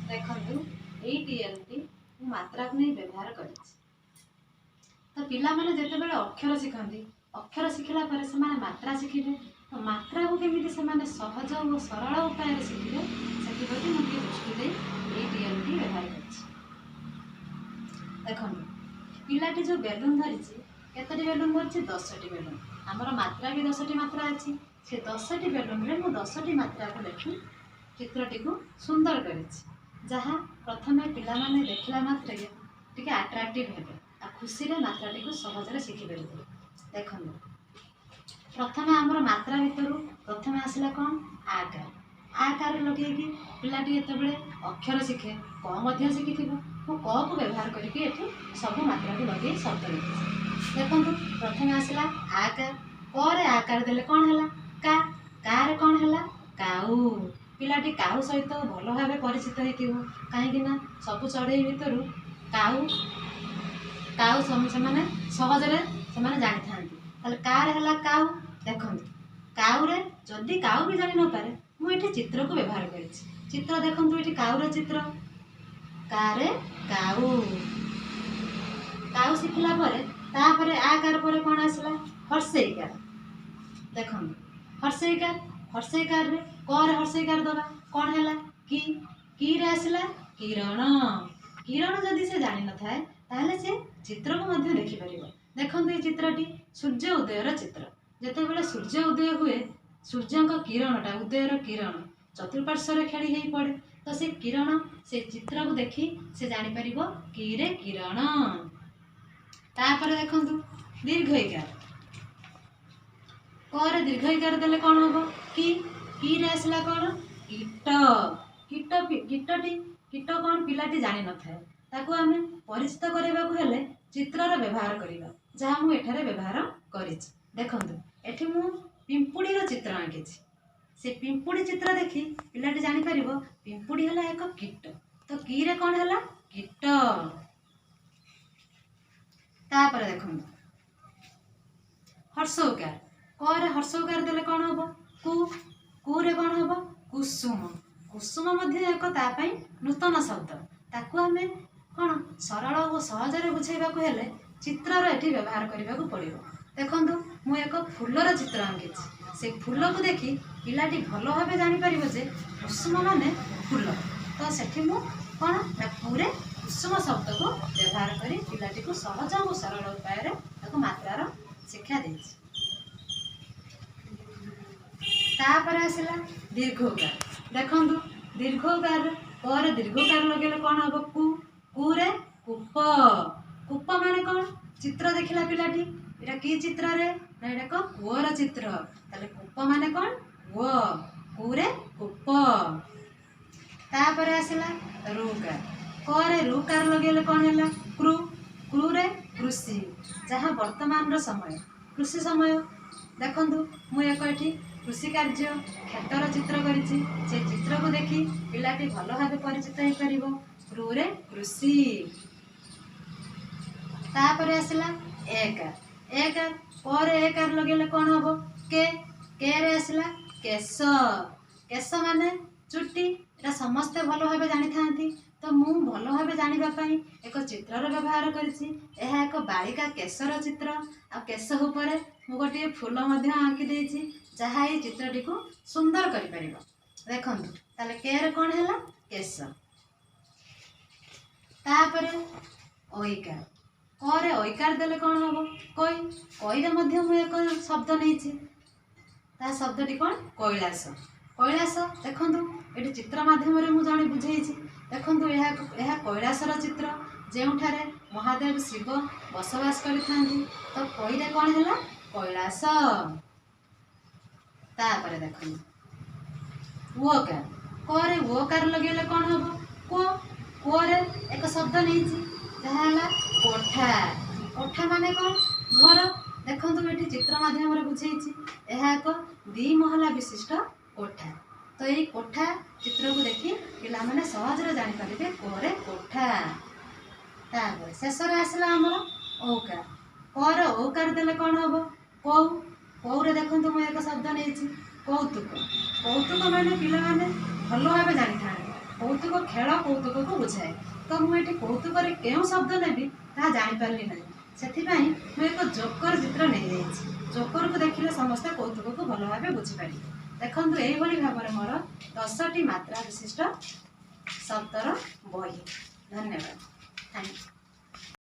ଦେଖନ୍ତୁ, ଏଇ ଟିଏଲ୍ଟି ମୁଁ ମାତ୍ରାକୁ ନେଇ ବ୍ୟବହାର କରିଛି। ତ ପିଲାମାନେ ଯେତେବେଳେ ଅକ୍ଷର ଶିଖନ୍ତି, ଅକ୍ଷର ଶିଖିଲା ପରେ ସେମାନେ ମାତ୍ରା ଶିଖିବେ। ତ ମାତ୍ରାକୁ କେମିତି ସେମାନେ ସହଜ ଓ ସରଳ ଉପାୟରେ ଶିଖିବେ, ସେଥିପ୍ରତି ମୁଁ ଟିକେ ଦୃଷ୍ଟି ଦେଇ ଏଇ ଟିଏଲ୍ଟି ବ୍ୟବହାର କରିଛି। ଦେଖନ୍ତୁ, ପିଲାଟି ଯେଉଁ ବେଲୁନ୍ ଧରିଛି, କେତୋଟି ବେଲୁନ୍ ଧରିଛି? 10ଟି ବେଲୁନ୍। ଆମର ମାତ୍ରା ବି 10ଟି ମାତ୍ରା ଅଛି। ସେ 10ଟି ବେଲୁନ୍ରେ ମୁଁ 10ଟି ମାତ୍ରାକୁ ଲେଖି ଚିତ୍ରଟିକୁ ସୁନ୍ଦର କରିଛି, ଯାହା ପ୍ରଥମେ ପିଲାମାନେ ଦେଖିଲା ମାତ୍ରକେ ଟିକେ ଆଟ୍ରାକ୍ଟିଭ୍ ହେବେ ଆଉ ଖୁସିରେ ମାତ୍ରାଟିକୁ ସହଜରେ ଶିଖିପାରିବେ। ଦେଖନ୍ତୁ, ପ୍ରଥମେ ଆମର ମାତ୍ରା ଭିତରୁ ପ୍ରଥମେ ଆସିଲା କ'ଣ? ଆକାର। ଆକାର ଲଗେଇକି ପିଲାଟି ଯେତେବେଳେ ଅକ୍ଷର ଶିଖେ, କ ମଧ୍ୟ ଶିଖିଥିବ। ମୁଁ କକୁ ବ୍ୟବହାର କରିକି ଏଠି ସବୁ ମାତ୍ରାକୁ ଲଗେଇ ଶବ୍ଦ ଲେଖିଛି। ଦେଖନ୍ତୁ, ପ୍ରଥମେ ଆସିଲା ଆକାର। କରେ ଆକାର ଦେଲେ କ'ଣ ହେଲା? କା। କାରେ କ'ଣ ହେଲା? କାଉ। ପିଲାଟି କାଉ ସହିତ ଭଲ ଭାବେ ପରିଚିତ ହେଇଥିବ, କାହିଁକି ନା ସବୁ ଚଢ଼େଇ ଭିତରୁ କାଉ କାଉ ସେମାନେ ସହଜରେ ସେମାନେ ଜାଣିଥାନ୍ତି। ତାହେଲେ କାରେ ହେଲା କାଉ। ଦେଖନ୍ତୁ, କାଉରେ ଯଦି କାଉ ବି ଜାଣି ନପାରେ, ମୁଁ ଏଠି ଚିତ୍ରକୁ ବ୍ୟବହାର କରିଛି। ଚିତ୍ର ଦେଖନ୍ତୁ, ଏଠି କାଉର ଚିତ୍ର। କାରେ କାଉ। କାଉ ଶିଖିଲା ପରେ ତାପରେ ଆକାର ପରେ କ'ଣ ଆସିଲା? ହର୍ଷେଇକାର। ଦେଖନ୍ତୁ, ହର୍ଷେଇକାର। ହର୍ଷେଇକାରରେ କରେ ହର୍ଷେଇକାର ଦେବା, କ'ଣ ହେଲା? କି। କିରେ ଆସିଲା କିରଣ। କିରଣ ଯଦି ସେ ଜାଣିନଥାଏ, ତାହେଲେ ସେ ଚିତ୍ରକୁ ମଧ୍ୟ ଦେଖିପାରିବ। ଦେଖନ୍ତୁ, ଏଇ ଚିତ୍ରଟି ସୂର୍ଯ୍ୟ ଉଦୟର ଚିତ୍ର। ଯେତେବେଳେ ସୂର୍ଯ୍ୟ ଉଦୟ ହୁଏ, ସୂର୍ଯ୍ୟଙ୍କ କିରଣଟା, ଉଦୟର କିରଣ ଚତୁଃପାର୍ଶ୍ୱରେ ଖେଳି ହେଇ ପଡ଼େ। ତ ସେ କିରଣ, ସେ ଚିତ୍ରକୁ ଦେଖି ସେ ଜାଣିପାରିବ କିରେ କିରଣ। ତାପରେ ଦେଖନ୍ତୁ, ଦୀର୍ଘ ଇକାର। କରେ ଦୀର୍ଘ ଇକାର ଦେଲେ କ'ଣ ହବ? କି। କିରେ ଆସିଲା କ'ଣ? କୀଟ। କୀଟ, କୀଟଟି, କୀଟ କ'ଣ ପିଲାଟି ଜାଣିନଥାଏ। ତାକୁ ଆମେ ପରିଚିତ କରିବାକୁ ହେଲେ ଚିତ୍ରର ବ୍ୟବହାର କରିବା, ଯାହା ମୁଁ ଏଠାରେ ବ୍ୟବହାର କରିଛି। ଦେଖନ୍ତୁ, ଏଠି ମୁଁ ପିମ୍ପୁଡ଼ିର ଚିତ୍ର ଆଙ୍କିଛି। ସେ ପିମ୍ପୁଡ଼ି ଚିତ୍ର ଦେଖି ପିଲାଟି ଜାଣିପାରିବ ପିମ୍ପୁଡ଼ି ହେଲା ଏକ କୀଟ। ତ କିରେ କ'ଣ ହେଲା? କୀଟ। ତାପରେ ଦେଖନ୍ତୁ, ହର୍ଷଉକାର। କରେ ହର୍ଷଉକାର ଦେଲେ କ'ଣ ହବ? କୁ। କୁରେ କ'ଣ ହବ? କୁସୁମ। କୁସୁମ ମଧ୍ୟ ଏକ ତା ପାଇଁ ନୂତନ ଶବ୍ଦ। ତାକୁ ଆମେ କ'ଣ ସରଳ ଓ ସହଜରେ ବୁଝେଇବାକୁ ହେଲେ ଚିତ୍ରର ଏଠି ବ୍ୟବହାର କରିବାକୁ ପଡ଼ିବ। ଦେଖନ୍ତୁ, ମୁଁ ଏକ ଫୁଲର ଚିତ୍ର ଆଙ୍କିଛି। ସେ ଫୁଲକୁ ଦେଖି ପିଲାଟି ଭଲ ଭାବେ ଜାଣିପାରିବ ଯେ କୁସୁମ ମାନେ ଫୁଲ। ତ ସେଠି ମୁଁ କ'ଣ ନା କୁରେ କୁସୁମ ଶବ୍ଦକୁ ବ୍ୟବହାର କରି ପିଲାଟିକୁ ସହଜ ଓ ସରଳ ଉପାୟରେ ତାକୁ ମାତ୍ରାର ଶିକ୍ଷା ଦେଇଛି। ତାପରେ ଆସିଲା ଦୀର୍ଘକାର। ଦେଖନ୍ତୁ, ଦୀର୍ଘକାର ପରେ ଦୀର୍ଘକାର ଲଗେଇଲେ କ'ଣ ହବ? କୁ। କୁରେ କୂପ। କୂପ ମାନେ କ'ଣ? ଚିତ୍ର ଦେଖିଲା ପିଲାଟି, ଏଇଟା କି ଚିତ୍ରରେ ନା ଏଇଟା ଏକ କୂଅର ଚିତ୍ର। ତାହେଲେ କୂପ ମାନେ କ'ଣ? କୂଅ। କୁରେ କୂପ। ତାପରେ ଆସିଲା ରୁକାର। କରେ ରୁକାର ଲଗେଇଲେ କ'ଣ ହେଲା? କୃ। କୃରେ କୃଷି, ଯାହା ବର୍ତ୍ତମାନର ସମୟ, କୃଷି ସମୟ। ଦେଖନ୍ତୁ, ମୁଁ ଏକ ଏଠି କୃଷି କାର୍ଯ୍ୟ କ୍ଷେତର ଚିତ୍ର କରିଛି। ସେ ଚିତ୍ରକୁ ଦେଖି ପିଲାଟି ଭଲ ଭାବେ ପରିଚିତ ହେଇପାରିବ। କୃରେ କୃଷି। ତାପରେ ଆସିଲା ଏକାର। ଏକାର ପରେ ଏକାର ଲଗେଇଲେ କ'ଣ ହବ? କେ। କେରେ ଆସିଲା କେଶ। କେଶ ମାନେ ଚୁଟି। ଏଟା ସମସ୍ତେ ଭଲ ଭାବେ ଜାଣିଥାନ୍ତି। ତ ମୁଁ ଭଲ ଭାବେ ଜାଣିବା ପାଇଁ ଏକ ଚିତ୍ରର ବ୍ୟବହାର କରିଛି। ଏହା ଏକ ବାଳିକା କେଶର ଚିତ୍ର, ଆଉ କେଶ ଉପରେ ମୁଁ ଗୋଟିଏ ଫୁଲ ମଧ୍ୟ ଆଙ୍କି ଦେଇଛି, ଯାହା ଏଇ ଚିତ୍ରଟିକୁ ସୁନ୍ଦର କରିପାରିବ। ଦେଖନ୍ତୁ, ତାହେଲେ କେରେ କ'ଣ ହେଲା? କେଶ। ତାପରେ ଐକାର। କରେ ଐକାର ଦେଲେ କ'ଣ ହବ? କଇ। କଇରେ ମଧ୍ୟ ମୁଁ ଏକ ଶବ୍ଦ ନେଇଛି। ତା ଶବ୍ଦଟି କ'ଣ? କୈଳାସ। କୈଳାସ। ଦେଖନ୍ତୁ, ଏଠି ଚିତ୍ର ମାଧ୍ୟମରେ ମୁଁ ଜଣେ ବୁଝେଇଛି। ଦେଖନ୍ତୁ, ଏହା କୈଳାସର ଚିତ୍ର, ଯେଉଁଠାରେ ମହାଦେବ ଶିବ ବସବାସ କରିଥାନ୍ତି। ତ କଇରେ କ'ଣ ହେଲା? କୈଳାସ। ତାପରେ ଦେଖନ୍ତୁ, ଓକାର। କରେ ଓକାର ଲଗେଇଲେ କ'ଣ ହବ? କୂଅ। କୂଅରେ ଏକ ଶବ୍ଦ ନେଇଛି, ଯାହା ହେଲା କୋଠା। କୋଠା ମାନେ କ'ଣ? ଘର। ଦେଖନ୍ତୁ, ଏଠି ଚିତ୍ର ମାଧ୍ୟମରେ ବୁଝେଇଛି। ଏହା ଏକ ଦି ମହଲା ବିଶିଷ୍ଟ କୋଠା। ତ ଏଇ କୋଠା ଚିତ୍ରକୁ ଦେଖି ପିଲାମାନେ ସହଜରେ ଜାଣିପାରିବେ କୋରେ କୋଠା। ତାପରେ ଶେଷରେ ଆସିଲା ଆମର ଔକାର। କର ଔକାର ଦେଲେ କ'ଣ ହବ? କଉ। କଉରେ ଦେଖନ୍ତୁ, ମୁଁ ଏକ ଶବ୍ଦ ନେଇଛି, କୌତୁକ। କୌତୁକ ମାନେ ପିଲାମାନେ ଭଲ ଭାବେ ଜାଣିଥାନ୍ତି। କୌତୁକ ଖେଳ କୌତୁକକୁ ବୁଝାଏ। ତ ମୁଁ ଏଠି କୌତୁକରେ କେଉଁ ଶବ୍ଦ ନେବି ତାହା ଜାଣିପାରିଲି ନାହିଁ। ସେଥିପାଇଁ ମୁଁ ଏକ ଜୋକର ଚିତ୍ର ନେଇଯାଇଛି। ଜୋକରକୁ ଦେଖିଲେ ସମସ୍ତେ କୌତୁକକୁ ଭଲ ଭାବେ ବୁଝିପାରିବେ। ଦେଖନ୍ତୁ, ଏଇଭଳି ଭାବରେ ମୋର 10ଟି ମାତ୍ରା ବିଶିଷ୍ଟ ଶବ୍ଦର ବହି। ଧନ୍ୟବାଦ। Thank you.